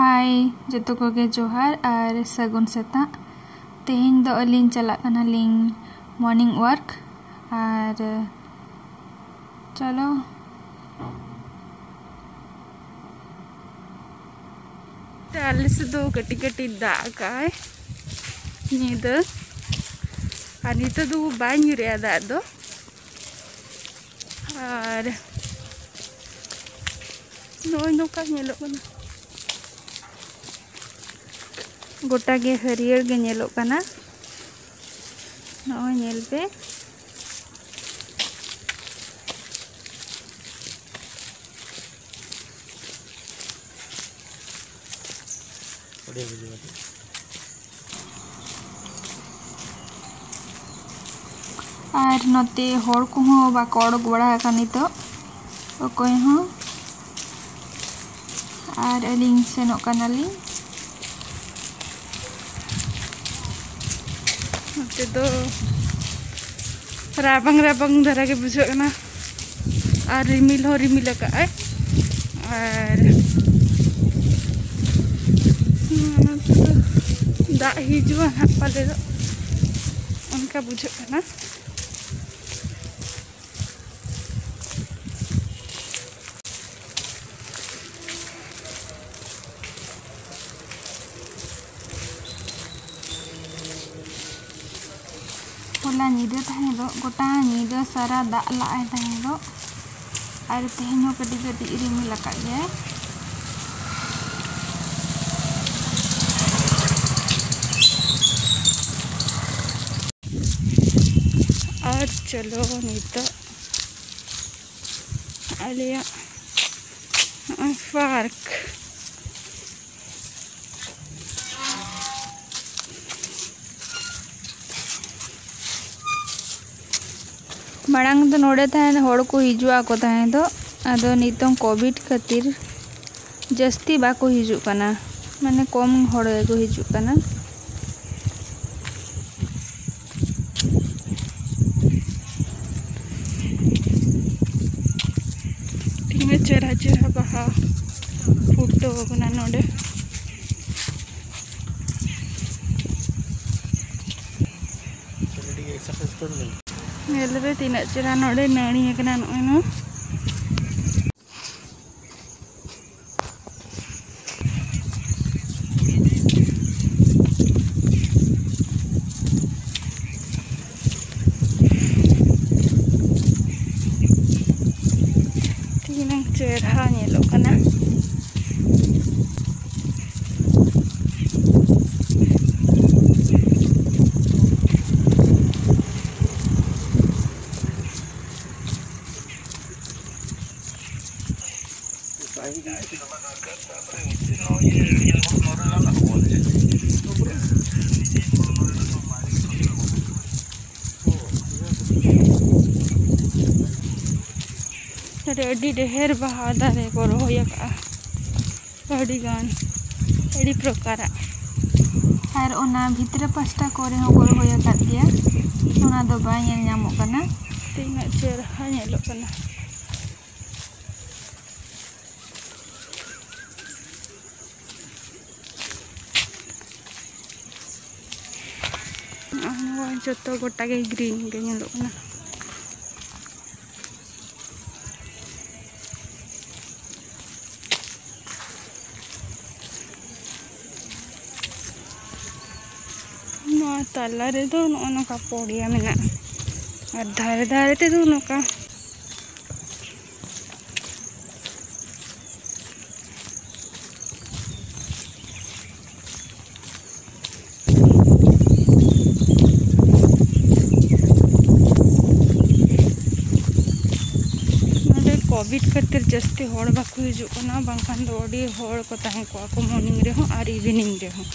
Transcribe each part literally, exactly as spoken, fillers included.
ᱦᱟᱭ, ᱡᱚᱛᱚ ᱠᱚᱜᱮ ᱡᱚᱦᱟᱨ ᱟᱨ ᱥᱟᱹᱜᱩᱱ ᱥᱮᱛᱟᱜ᱾ ᱛᱮᱦᱮᱧ ᱫᱚ ᱟᱹᱞᱤᱧ ᱪᱟᱞᱟᱜ ᱠᱟᱱᱟᱞᱤᱧ morning walk᱾ ᱟᱨ ᱪᱚᱞᱚ᱾ ᱟᱞᱮ ᱥᱮᱫ ᱫᱚ ᱠᱟᱹᱴᱤᱡ ᱠᱟᱹᱴᱤᱡ ᱫᱟᱜ ᱟᱠᱟᱜᱼᱟᱭ ᱧᱤᱫᱟᱹ, ᱟᱨ ᱱᱤᱛᱚᱜ ᱫᱚ ᱵᱟᱭ ᱧᱩᱨᱮᱜᱼᱟ ᱫᱟᱜ ᱫᱚ᱾ ᱟᱨ ᱱᱚᱜᱼᱚᱭ ᱱᱚᱝᱠᱟ ᱧᱮᱞᱚᱜ ᱠᱟᱱᱟ, ᱜᱚᱴᱟ ᱜᱮ ᱦᱟᱹᱨᱭᱟᱹᱲ ᱜᱮ ᱧᱮᱞᱚᱜ ᱠᱟᱱᱟ᱾ ᱱᱚᱜᱼᱚᱭ ᱧᱮᱞ ᱯᱮ᱾ ᱟᱨ ᱱᱚᱛᱮ ᱦᱚᱲ ᱠᱚᱦᱚᱸ ᱵᱟᱠᱚ ᱚᱰᱚᱠ ᱵᱟᱲᱟ ᱟᱠᱟᱱ ᱱᱤᱛᱚᱜ, ᱚᱠᱚᱭ ᱦᱚᱸ᱾ ᱟᱨ ᱟᱹᱞᱤᱧ ᱥᱮᱱᱚᱜ ᱠᱟᱱᱟᱞᱤᱧ᱾ ᱱᱚᱛᱮ ᱫᱚ ᱨᱟᱵᱟᱝ ᱨᱟᱵᱟᱝ ᱫᱷᱟᱨᱟ ᱜᱮ ᱵᱩᱡᱷᱟᱹᱜ ᱠᱟᱱᱟ, ᱟᱨ ᱨᱤᱢᱤᱞ ᱦᱚᱸ ᱨᱤᱢᱤᱞ ᱟᱠᱟᱫᱼᱟᱭ, ᱟᱨ ᱱᱚᱛᱮ ᱫᱚ ᱫᱟᱜ ᱦᱤᱡᱩᱜᱼᱟ ᱦᱟᱸᱜ ᱯᱟᱞᱮ ᱫᱚ, ᱚᱱᱠᱟ ᱵᱩᱡᱷᱟᱹᱜ ᱠᱟᱱᱟ᱾ ᱦᱚᱞᱟ ᱧᱤᱫᱟᱹ ᱛᱟᱦᱮᱸ ᱦᱤᱞᱳᱜ ᱜᱚᱴᱟ ᱧᱤᱫᱟᱹ ᱥᱟᱨᱟ ᱫᱟᱜ ᱞᱟᱜᱼᱟᱭ ᱛᱟᱦᱮᱸ ᱦᱤᱞᱳᱜ, ᱟᱨ ᱛᱮᱦᱮᱧ ᱦᱚᱸ ᱠᱟᱹᱴᱤᱡ ᱠᱟᱹᱴᱤᱡ ᱨᱤᱢᱤᱞ ᱟᱠᱟᱫ ᱜᱮᱭᱟᱭ᱾ ᱟᱨ ᱪᱚᱞᱚ ᱱᱤᱛᱚᱜ ᱟᱞᱮᱭᱟᱜ ᱱᱚᱜᱼᱚᱭ ᱯᱟᱨᱠ᱾ ᱢᱟᱲᱟᱝ ᱫᱚ ᱱᱚᱰᱮ ᱛᱟᱦᱮᱸ ᱦᱚᱲ ᱠᱚ ᱦᱤᱡᱩᱜ ᱟᱠᱚ ᱛᱟᱦᱮᱸ ᱫᱚ, ᱟᱫᱚ ᱱᱤᱛᱚᱝ ᱠᱳᱵᱷᱤᱰ ᱠᱷᱟᱹᱛᱤᱨ ᱡᱟᱹᱥᱛᱤ ᱵᱟᱠᱚ ᱦᱤᱡᱩᱜ ᱠᱟᱱᱟ, ᱢᱟᱱᱮ ᱠᱚᱢ ᱦᱚᱲ ᱜᱮᱠᱚ ᱦᱤᱡᱩᱜ ᱠᱟᱱᱟ᱾ ᱛᱤᱱᱟᱹᱜ ᱪᱮᱦᱨᱟ ᱪᱮᱦᱨᱟ ᱵᱟᱦᱟ ᱯᱷᱩᱴᱟᱹᱣ ᱟᱠᱟᱱᱟ ᱱᱚᱰᱮ᱾ ᱧᱮᱞ ᱯᱮ ᱛᱤᱱᱟᱹᱜ ᱪᱮᱦᱨᱟ ᱱᱚᱰᱮ ᱱᱟᱹᱲᱤ ᱟᱠᱟᱱᱟ ᱱᱚᱜᱼᱚᱭ ᱱᱚᱣᱟ᱾ ᱛᱤᱱᱟᱹᱝ ᱪᱮᱦᱨᱟ ᱧᱮᱞᱚᱜ ᱠᱟᱱᱟ᱾ ᱱᱚᱰᱮ ᱟᱹᱰᱤ ᱰᱷᱮᱨ ᱵᱟᱦᱟ ᱫᱟᱨᱮ ᱠᱚ ᱨᱚᱦᱚᱭ ᱟᱠᱟᱫᱼᱟ, ᱟᱹᱰᱤ ᱜᱟᱱ, ᱟᱹᱰᱤ ᱯᱨᱚᱠᱟᱨᱟᱜ᱾ ᱟᱨ ᱚᱱᱟ ᱵᱷᱤᱛᱨᱤ ᱯᱟᱥᱴᱟ ᱠᱚᱨᱮ ᱦᱚᱸᱠᱚ ᱨᱚᱦᱚᱭ ᱟᱠᱟᱫ ᱜᱮᱭᱟ, ᱚᱱᱟ ᱫᱚ ᱵᱟᱭ ᱧᱮᱞ ᱧᱟᱢᱚᱜ ᱠᱟᱱᱟ᱾ ᱛᱤᱱᱟᱹᱜ ᱪᱮᱦᱨᱟ ᱧᱮᱞᱚᱜ ᱠᱟᱱᱟ᱾ ᱱᱚᱣᱟ ᱡᱚᱛᱚ ᱜᱚᱴᱟ ᱜᱮ ᱜᱨᱤᱱ ᱜᱮ ᱧᱮᱞᱚᱜ ᱠᱟᱱᱟ᱾ ᱱᱚᱣᱟ ᱛᱟᱞᱟ ᱨᱮᱫᱚ ᱱᱚᱜᱼᱚ ᱱᱚᱝᱠᱟ ᱯᱚᱲᱤᱭᱟ ᱢᱮᱱᱟᱜᱼᱟ, ᱟᱨ ᱫᱷᱟᱨᱮ ᱫᱷᱟᱨᱮ ᱛᱮᱫᱚ ᱱᱚᱝᱠᱟ ᱱᱚᱰᱮ ᱠᱳᱵᱷᱤᱰ ᱠᱷᱟᱹᱛᱤᱨ ᱡᱟᱹᱥᱛᱤ ᱦᱚᱲ ᱵᱟᱠᱚ ᱦᱤᱡᱩᱜ ᱠᱟᱱᱟ, ᱵᱟᱝᱠᱷᱟᱱ ᱫᱚ ᱟᱹᱰᱤ ᱦᱚᱲ ᱠᱚ ᱛᱟᱦᱮᱸ ᱠᱚᱜᱼᱟ ᱠᱚ ᱢᱚᱨᱱᱤᱝ ᱨᱮᱦᱚᱸ ᱟᱨ ᱤᱵᱷᱤᱱᱤᱝ ᱨᱮᱦᱚᱸ᱾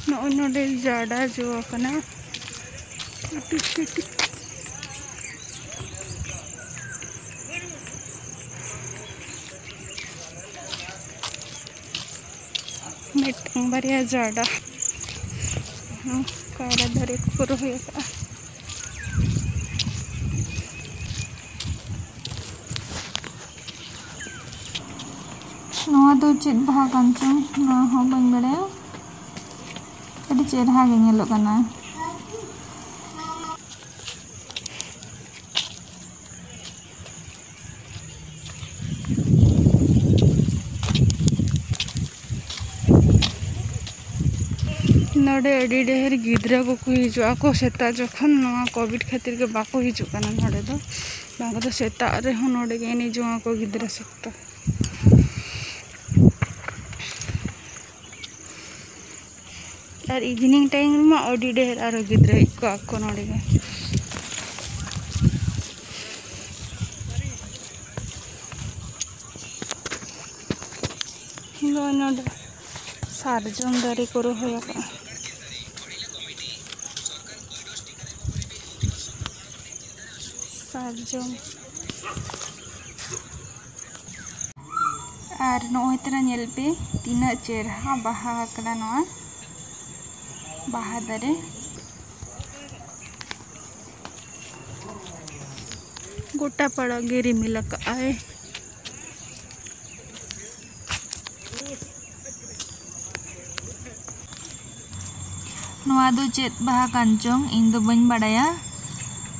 ᱱᱚᱜᱼᱚᱭ ᱱᱚᱰᱮ ᱡᱟᱰᱟ ᱡᱚ ᱟᱠᱟᱱᱟ, ᱠᱟᱹᱴᱤᱡ ᱠᱟᱹᱴᱤᱡ᱾ ᱢᱤᱫᱴᱟᱝ ᱵᱟᱨᱭᱟ ᱡᱟᱰᱟ ᱠᱟᱭᱨᱟ ᱫᱟᱨᱮ ᱠᱚᱠᱚ ᱨᱚᱦᱚᱭ ᱟᱠᱟᱫᱼᱟ᱾ ᱱᱚᱣᱟ ᱫᱚ ᱪᱮᱫ ᱵᱟᱦᱟ ᱠᱟᱱ ᱪᱚᱝ, ᱱᱚᱣᱟ ᱦᱚᱸ ᱵᱟᱹᱧ ᱵᱟᱲᱟᱭᱟ᱾ ᱟᱹᱰᱤ ᱪᱮᱦᱨᱟ ᱜᱮ ᱧᱮᱞᱚᱜ ᱠᱟᱱᱟ᱾ ᱱᱚᱰᱮ ᱟᱹᱰᱤ ᱰᱷᱮᱨ ᱜᱤᱫᱽᱨᱟᱹ ᱠᱚᱠᱚ ᱦᱤᱡᱩᱜ ᱟᱠᱚ ᱥᱮᱛᱟᱜ ᱡᱚᱠᱷᱚᱱ᱾ ᱱᱚᱣᱟ ᱠᱳᱵᱷᱤᱰ ᱠᱷᱟᱹᱛᱤᱨ ᱜᱮ ᱵᱟᱠᱚ ᱦᱤᱡᱩᱜ ᱠᱟᱱᱟ ᱱᱚᱰᱮ ᱫᱚ᱾ ᱵᱟᱝ ᱫᱚ ᱥᱮᱛᱟᱜ ᱨᱮᱦᱚᱸ ᱱᱚᱰᱮ ᱜᱮ ᱮᱱᱮᱡ ᱡᱚᱝ ᱟᱠᱚ ᱜᱤᱫᱽᱨᱟᱹ ᱥᱚᱠᱛᱚ᱾ ᱟᱨ evening time ᱨᱮᱢᱟ ᱟᱹᱰᱤ ᱰᱷᱮᱨ ᱟᱨᱦᱚᱸ ᱜᱤᱫᱽᱨᱟᱹ ᱦᱮᱡ ᱠᱚᱜᱼᱟ ᱠᱚ ᱱᱚᱰᱮ ᱜᱮ᱾ ᱱᱚᱜᱼᱚᱭ ᱱᱚᱰᱮ ᱥᱟᱨᱡᱚᱢ ᱫᱟᱨᱮ ᱠᱚ ᱨᱚᱦᱚᱭ ᱟᱠᱟᱫᱼᱟ᱾ ᱥᱟᱨᱡᱚᱢ᱾ ᱟᱨ ᱱᱚᱜᱼᱚᱭ ᱛᱚᱨᱟ ᱧᱮᱞ ᱯᱮ, ᱛᱤᱱᱟᱹᱜ ᱪᱮᱨᱦᱟ ᱵᱟᱦᱟ ᱟᱠᱟᱱᱟ ᱱᱚᱣᱟ ᱵᱟᱦᱟ ᱫᱟᱨᱮ᱾ ᱜᱚᱴᱟ ᱯᱟᱲᱟ ᱜᱮ ᱨᱤᱢᱤᱞ ᱟᱠᱟᱫᱼᱟᱭ᱾ ᱱᱚᱣᱟ ᱫᱚ ᱪᱮᱫ ᱵᱟᱦᱟ ᱠᱟᱱ ᱪᱚᱝ, ᱤᱧ ᱫᱚ ᱵᱟᱹᱧ ᱵᱟᱲᱟᱭᱟ,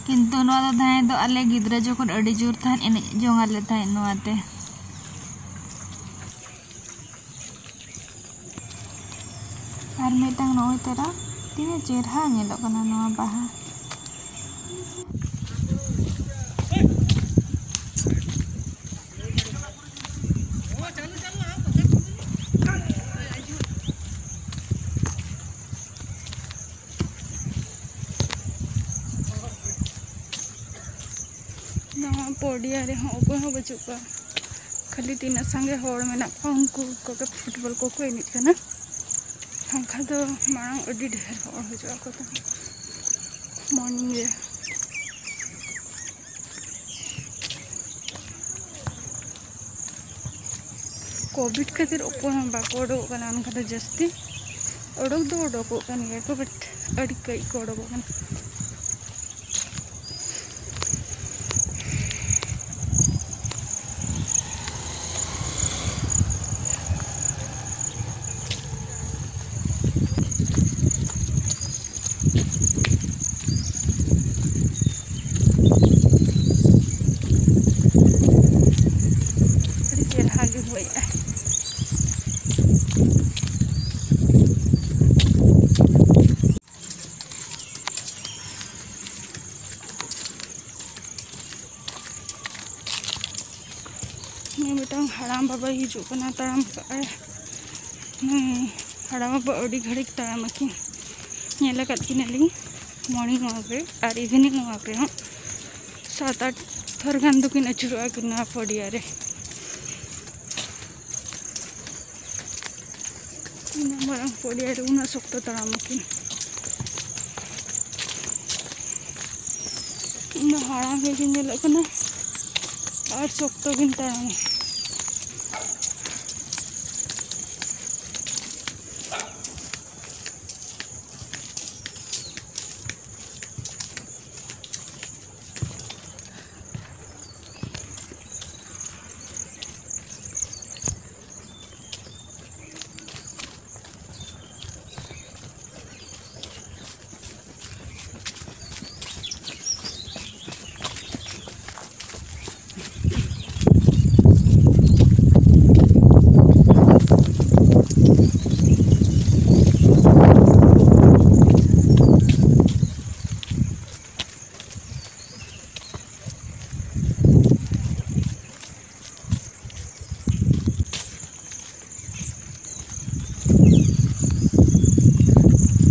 ᱠᱤᱱᱛᱩ ᱱᱚᱣᱟ ᱫᱚ ᱛᱟᱦᱮᱸ ᱫᱚ ᱟᱞᱮ ᱜᱤᱫᱽᱨᱟᱹ ᱡᱚᱠᱷᱚᱱ ᱟᱹᱰᱤ ᱡᱳᱨ ᱛᱟᱦᱮᱸᱫ ᱮᱱᱮᱡ ᱡᱚᱝ ᱟᱞᱮ ᱛᱟᱦᱮᱸᱫ ᱱᱚᱣᱟ ᱛᱮ᱾ ᱟᱨ ᱢᱤᱫᱴᱟᱝ ᱱᱚᱜᱼᱚᱭ ᱛᱚᱨᱟ ᱛᱤᱱᱟᱹᱜ ᱪᱮᱨᱦᱟ ᱧᱮᱞᱚᱜ ᱠᱟᱱᱟ ᱱᱚᱣᱟ ᱵᱟᱦᱟ᱾ ᱱᱚᱣᱟ ᱯᱚᱰᱤᱭᱟ ᱨᱮᱦᱚᱸ ᱚᱠᱚᱭ ᱦᱚᱸ ᱵᱟᱹᱪᱩᱜ ᱠᱚᱣᱟ, ᱠᱷᱟᱹᱞᱤ ᱛᱤᱱᱟᱹᱜ ᱥᱟᱸᱜᱮ ᱦᱚᱲ ᱢᱮᱱᱟᱜ ᱠᱚᱣᱟ ᱩᱱᱠᱩ ᱠᱚᱜᱮ ᱯᱷᱩᱴᱵᱚᱞ ᱠᱚᱠᱚ ᱮᱱᱮᱡ ᱠᱟᱱᱟ᱾ ᱵᱟᱝᱠᱷᱟᱱ ᱫᱚ ᱢᱟᱲᱟᱝ ᱟᱹᱰᱤ ᱰᱷᱮᱨ ᱦᱚᱲ ᱦᱤᱡᱩᱜ ᱟᱠᱚ ᱛᱟᱦᱮᱸᱫ morning ᱨᱮ᱾ ᱠᱳᱵᱷᱤᱰ ᱠᱷᱟᱹᱛᱤᱨ ᱚᱠᱚᱭ ᱦᱚᱸ ᱵᱟᱠᱚ ᱚᱰᱚᱠᱚᱜ ᱠᱟᱱᱟ ᱚᱱᱠᱟ ᱫᱚ ᱡᱟᱹᱥᱛᱤ᱾ ᱚᱰᱚᱠ ᱫᱚ ᱚᱰᱚᱠᱚᱜ ᱠᱟᱱ ᱜᱮᱭᱟ ᱠᱚ, but ᱟᱹᱰᱤ ᱠᱟᱹᱡ ᱠᱚ ᱚᱰᱚᱠᱚᱜ ᱠᱟᱱᱟ᱾ ᱟᱹᱰᱤ ᱪᱮᱨᱦᱟ ᱜᱮ ᱦᱚᱭᱮᱜᱼᱟᱭ᱾ ᱱᱩᱭ ᱢᱤᱫᱴᱟᱝ ᱦᱟᱲᱟᱢ ᱵᱟᱵᱟᱭ ᱦᱤᱡᱩᱜ ᱠᱟᱱᱟ, ᱛᱟᱲᱟᱢ ᱠᱟᱜᱼᱟᱭ᱾ ᱱᱩᱭ ᱦᱟᱲᱟᱢ ᱵᱟᱵᱟ ᱟᱹᱰᱤ ᱜᱷᱟᱹᱲᱤᱡ ᱛᱟᱲᱟᱢ ᱟᱹᱠᱤᱱ᱾ ᱧᱮᱞ ᱟᱠᱟᱫ ᱠᱤᱱᱟᱞᱤᱧ morning walk ᱨᱮ ᱟᱨ evening walk ᱨᱮᱦᱚᱸ᱾ ᱥᱟᱛ ᱟᱴ ᱛᱷᱚᱨ ᱜᱟᱱ ᱫᱚᱠᱤᱱ ᱟᱹᱪᱩᱨᱚᱜᱼᱟ ᱠᱤᱱ ᱱᱚᱣᱟ ᱯᱚᱰᱤᱭᱟ ᱨᱮ᱾ ᱩᱱᱟᱹᱜ ᱢᱟᱨᱟᱝ ᱯᱚᱰᱤᱭᱟ ᱨᱮ ᱩᱱᱟᱹᱜ ᱥᱚᱠᱛᱚ ᱛᱟᱲᱟᱢ ᱟᱹᱠᱤᱱ᱾ ᱩᱱᱟᱹᱜ ᱦᱟᱲᱟᱢ ᱜᱮᱠᱤᱱ ᱧᱮᱞᱚᱜ ᱠᱟᱱᱟ ᱟᱨ ᱥᱚᱠᱛᱚ ᱠᱤᱱ ᱛᱟᱲᱟᱢᱟ᱾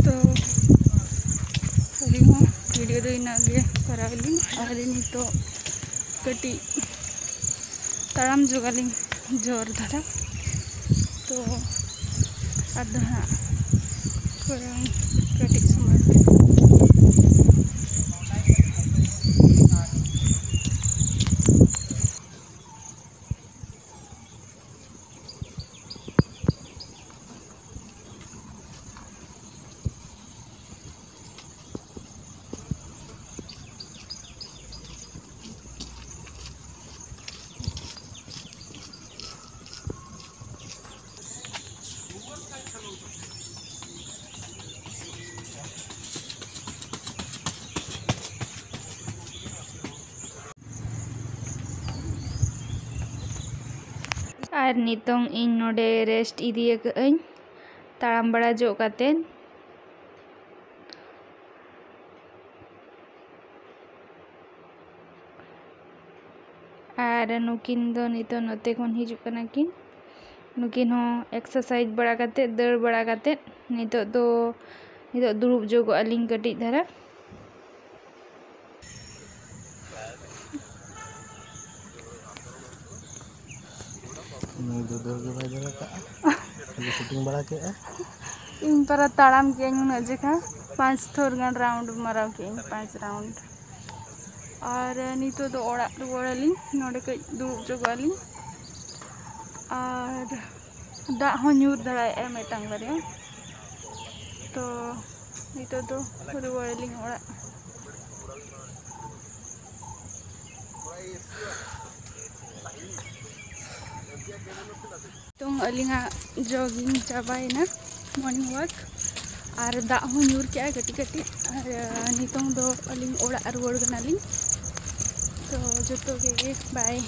ᱛᱚ ᱟᱹᱞᱤᱧ ᱦᱚᱸ video ᱫᱚ ᱤᱱᱟᱹᱜ ᱜᱮ ᱠᱚᱨᱟᱣ ᱟᱹᱞᱤᱧ᱾ ᱟᱨ ᱱᱤᱛᱚᱜ ᱠᱟᱹᱴᱤᱡ ᱛᱟᱲᱟᱢ ᱡᱚᱜᱟᱞᱤᱧ ᱡᱳᱨ ᱫᱷᱟᱨᱟ᱾ ᱛᱚ ᱟᱫᱚ ᱦᱟᱸᱜ ᱠᱚᱭᱚᱜ ᱠᱟᱹᱴᱤᱡ ᱥᱚᱢᱚᱭ ᱯᱮ᱾ ᱟᱨ ᱱᱤᱛᱚᱝ ᱤᱧ ᱱᱚᱰᱮ rest ᱤᱫᱤᱭᱟᱠᱟᱹᱜ ᱟᱹᱧ, ᱛᱟᱲᱟᱢ ᱵᱟᱲᱟ ᱡᱚᱜ ᱠᱟᱛᱮᱫ᱾ ᱟᱨ ᱱᱩᱠᱤᱱ ᱫᱚ ᱱᱤᱛᱚᱜ ᱱᱚᱛᱮ ᱠᱷᱚᱱ ᱦᱤᱡᱩᱜ ᱠᱟᱱᱟ ᱠᱤᱱ᱾ ᱱᱩᱠᱤᱱ ᱦᱚᱸ exercise ᱵᱟᱲᱟ ᱠᱟᱛᱮᱫ, ᱫᱟᱹᱲ ᱵᱟᱲᱟ ᱠᱟᱛᱮᱫ, ᱱᱤᱛᱚᱜ ᱫᱚ, ᱱᱤᱛᱚᱜ ᱫᱩᱲᱩᱵ ᱡᱚᱜᱚᱜ ᱟᱹᱞᱤᱧ ᱠᱟᱹᱴᱤᱡ ᱫᱷᱟᱨᱟ᱾ ᱱᱩᱭ ᱫᱚ ᱫᱟᱹᱲ ᱜᱮ ᱵᱟᱭ ᱫᱟᱹᱲ ᱟᱠᱟᱫᱼᱟ, ᱠᱷᱟᱹᱞᱤ shooting ᱵᱟᱲᱟ ᱠᱮᱫᱼᱟ᱾ ᱤᱧ ᱯᱟᱨᱟ ᱛᱟᱲᱟᱢ ᱠᱮᱜᱼᱟᱹᱧ ᱩᱱᱟᱹᱜ ᱡᱮᱠᱷᱟ, ᱯᱟᱸᱪ ᱛᱷᱚᱨ ᱜᱟᱱ round ᱢᱟᱨᱟᱣ ᱠᱮᱜᱼᱟᱹᱧ, ᱯᱟᱸᱪ round᱾ ᱟᱨ ᱱᱤᱛᱚᱜ ᱫᱚ ᱚᱲᱟᱜ ᱨᱩᱣᱟᱹᱲ ᱟᱹᱞᱤᱧ, ᱱᱚᱰᱮ ᱠᱟᱹᱡ ᱫᱩᱲᱩᱵ ᱡᱚᱜᱚᱜ ᱟᱹᱞᱤᱧ᱾ ᱟᱨ ᱫᱟᱜ ᱦᱚᱸ ᱧᱩᱨ ᱫᱟᱲᱮᱭᱟᱜᱼᱟ ᱢᱤᱫᱴᱟᱝ ᱵᱟᱨᱭᱟ, ᱛᱚ ᱱᱤᱛᱚᱜ ᱫᱚ ᱨᱩᱣᱟᱹᱲ ᱟᱹᱞᱤᱧ ᱚᱲᱟᱜ᱾ ᱱᱤᱛᱚᱝ ᱟᱹᱞᱤᱧᱟᱜ jogging ᱪᱟᱵᱟᱭᱮᱱᱟ, morning walk, ᱟᱨ ᱫᱟᱜ ᱦᱚᱸ ᱧᱩᱨ ᱠᱮᱜᱼᱟᱭ ᱠᱟᱹᱴᱤᱡ ᱠᱟᱹᱴᱤᱡ᱾ ᱟᱨ ᱱᱤᱛᱚᱝ ᱫᱚ ᱟᱹᱞᱤᱧ ᱚᱲᱟᱜ ᱨᱩᱣᱟᱹᱲ ᱠᱟᱱᱟᱞᱤᱧ᱾ ᱛᱚ ᱡᱚᱛᱚ ᱜᱮ bye᱾